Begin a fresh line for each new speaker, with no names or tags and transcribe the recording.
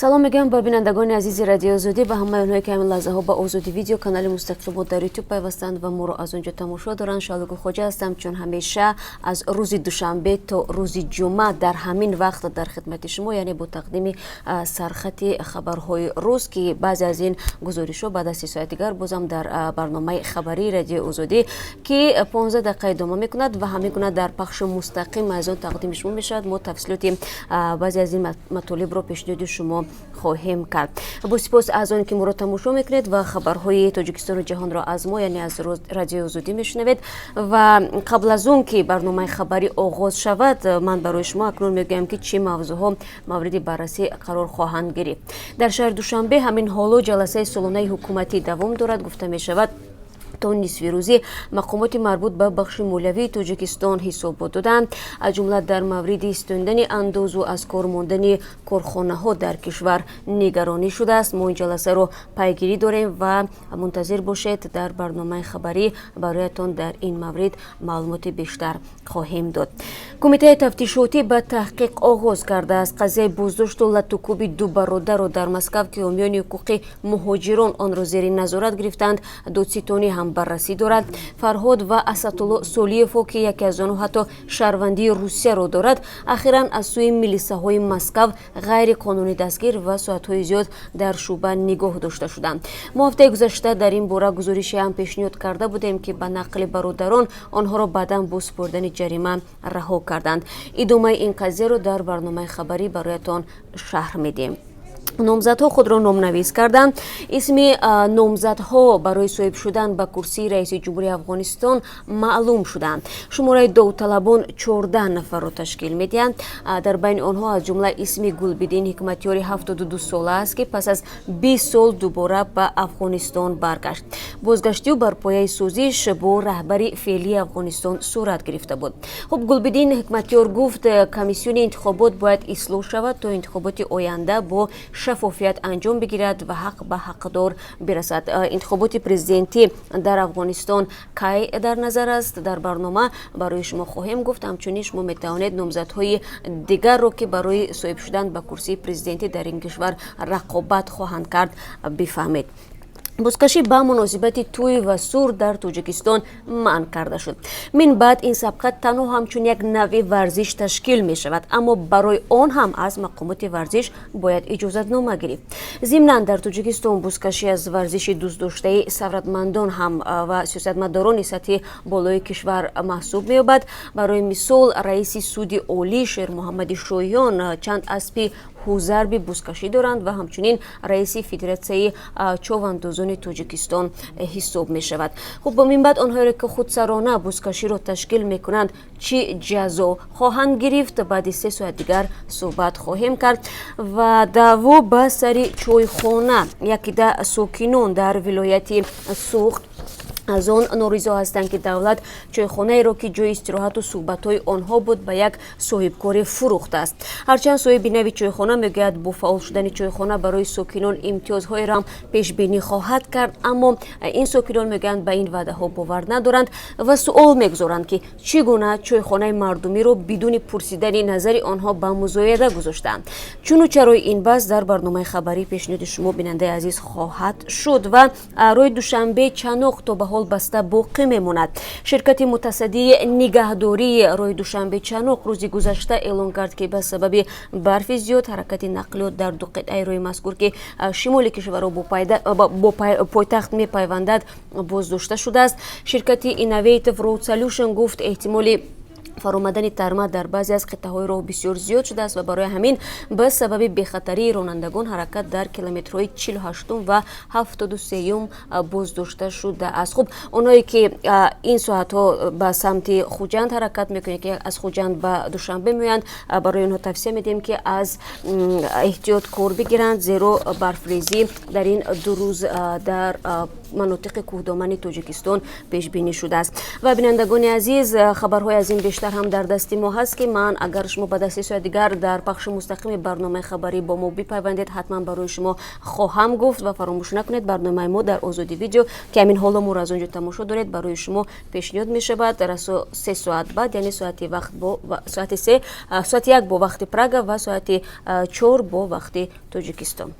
Салом мегӯям ба бинандагони азизи Радиои Озодӣ, ба ҳамаи онҳое, ки ҳамин лаҳзаҳо ба Озодӣ Видео, канали мустақим мо дар Ютуб пайвастанд ва моро аз он ҷо тамошо доранд. Шалугу Хоҷа ҳастам. Чун ҳамеша, аз рӯзи душанбе то рӯзи ҷумъа дар ҳамин вақт дар хидмати шумо, яъне бо тақдими сархати хабарҳои рӯз, ки баъзе аз ин гузоришҳо баъд аз 3 соат дигар бозам дар барномаи хабарии Радиои Озодӣ, ки 15 дақиқа идома мекунад ва ҳамин гуна дар пахши мустақим аз он тақдими шумо мешавад, мо тафсилоти баъзе аз ин матолибро пешниҳоди шумо хоҳем кард. Бо сипос аз он ки моро тамошо мекунед ва хабарҳои Тоҷикистону ҷаҳонро аз мо, яъне аз Радиои Озодӣ мешунавед. Ва қабл аз он ки барномаи хабарӣ оғоз шавад, ман барои шумо акнун мегӯям, ки чӣ мавзӯъҳо мавриди баррасӣ қарор хоҳанд гирифт. Дар шаҳри Душанбе ҳамин ҳоло ҷаласаи солонаи ҳукуматӣ давом дорад. Гуфта мешавад, то нисфирӯзӣ мақомоти марбут ба бахши молиявии Тоҷикистон ҳисобот доданд. Аз ҷумла дар мавриди истондани андозу аз кор мондани корхонаҳо дар кишвар нигаронӣ шудааст. Мо ин ҷаласаро пайгирӣ дорем ва мунтазир бошед, дар барномаи хабарӣ бароятон дар ин маврид маълумоти бештар хоҳем дод. Кумитаи тафтишотӣ ба таҳқиқ оғоз кардааст. Қазияи боздошту латукӯби ду бародарро дар Москав, ки ҳомиёни ҳуқуқи муҳоҷирон онро зери назорат гирифтанд, додситонӣ ҳам баррасӣ дорад. Фарҳод ва Асадулло Солиевҳо, ки яке аз онҳо ҳатто шаҳрвандии Русияро дорад, ахиран аз сӯи милисаҳои Москав ғайриқонунӣ дастгир ва соатҳои зиёд дар шӯъба нигоҳ дошта шуданд. Мо ҳафтаи гузашта дар ин бора гузорише ҳам пешниҳод карда будем, ки ба нақли бародарон онҳоро баъдан бо супурдани ҷарима раҳо карданд. Идомаи ин қазияро дар барномаи хабарӣ бароятон шарҳ медиҳем. Номзадҳо худро номнавис карданд. Исми номзадҳо барои соҳиб шудан ба курсии раиси ҷумҳурии Афғонистон маълум шуданд. Шумораи довталабон 14 нафарро ташкил медиҳанд. Дар байни онҳо аз ҷумла исми Гулбиддин Ҳикматёри 72 сола аст, ки пас аз 20 сол дубора ба Афғонистон баргашт. Бозгашти ӯ бар пояи созиш бо раҳбари феълии Афғонистон сурат гирифта буд. Хуб, Гулбиддин Ҳикматёр гуфт, комиссиони интихобот бояд ислоҳ шавад, то интихоботи оянда бо шаффофият анҷом бигирад ва ҳақ ба ҳақдор бирасад. Интихоботи президентӣ дар Афғонистон кай дар назар аст, дар барнома барои шумо хоҳем гуфт. Ҳамчунин шумо метавонед номзадҳои дигарро, ки барои соҳиб шудан ба курсии президентӣ дар ин кишвар рақобат хоҳанд кард, бифаҳмед. Бузкашӣ ба муносибати тӯй ва сур дар Тоҷикистон манъ карда шуд. Мин баъд ин сабқат танҳо ҳамчун як навъи варзиш ташкил мешавад, аммо барои он ҳам аз мақомоти варзиш бояд иҷозатнома гирифт. Зимнан, дар Тоҷикистон бузкашӣ аз варзиши дӯстдоштаи сарватмандон ҳам ва сиёсатмадорони сатҳи болои кишвар маҳсуб меёбад. Барои мисол, раиси Суди Олӣ Шермуҳаммади Шоҳиён чанд аспи ҳузарби бузкашӣ доранд ва ҳамчунин раиси Федератсияи човандозони Тоҷикистон ҳисоб мешавад. Хуб, минбаъд онҳоеро, ки худсарона бузкаширо ташкил мекунанд, чӣ ҷазо хоҳанд гирифт, баъди 3 соат дигар суҳбат хоҳем кард. Ва даъво ба сари чойхона. Якида сокинон дар вилояти Суғд аз он норизо ҳастанд, ки давлат чойхонаеро, ки ҷои истироҳату суҳбатҳои онҳо буд, ба як соҳибкоре фурӯхтааст. Ҳарчанд соҳиби нави чойхона мегӯяд, бо фаъол шудани чойхона барои сокинон имтиёзҳоеро ҳам пешбинӣ хоҳад кард, аммо ин сокинон мегӯянд, ба ин ваъдаҳо бовар надоранд ва суол мегузоранд, ки чӣ гуна чойхонаи мардумиро бидуни пурсидани назари онҳо ба музояда гузоштаанд. Чуну чарои ин баҳс дар барномаи хабарӣ пешниҳоди шумо, бинандаи азиз, хоҳад шуд. Ва роҳи Душанбе Чаноқ то ба ҳол баста боқӣ мемонад. Ширкати мутасаддии нигаҳдории роҳи Душанбе Чаноқ рӯзи гузашта эълон кард, ки ба сабаби барфи зиёд ҳаракати нақлиёт дар ду қитъаи роҳи мазкур, ки шимоли кишварро бо пойтахт мепайвандад, боздошта шудааст. Ширкати Innovative Road Solution гуфт, эҳтимоли фаромадани тарма дар баъзе аз қитъаҳои роҳ бисёр зиёд шудааст ва барои ҳамин ба сабаби бехатарии ронандагон ҳаракат дар километрҳои 48-ум ва 73-юм боздошта шудааст. Хуб, онҳое ки ин соатҳо ба самти Хуҷанд ҳаракат мекунед, ки аз Хуҷанд ба Душанбе меоянд, барои онҳо тавсия медиҳем, ки аз эҳтиёт кор бигиранд, зеро барфрезӣ дар ин 2 рӯз дар Манотиқи кӯҳдомани Тоҷикистон пешбинӣ шудааст. Ва, бинандагони азиз, хабарҳои аз ин бештар ҳам дар дасти мо ҳаст, ки ман, агар шумо ба дасти соат дигар дар пахши мустақими барномаи хабарӣ бо мо бипайвандед, ҳатман барои шумо хоҳам гуфт. Ва фаромӯш накунед, барномаи мо дар Озодӣ Видео, ки ҳамин ҳоло моро аз он ҷо тамошо доред, барои шумо пешниҳод мешавад расо 3 соат баъд, яъне соати вақт бо соати 3, соати 1 бо вақти Прага ва соати 4 бо вақти Тоҷикистон.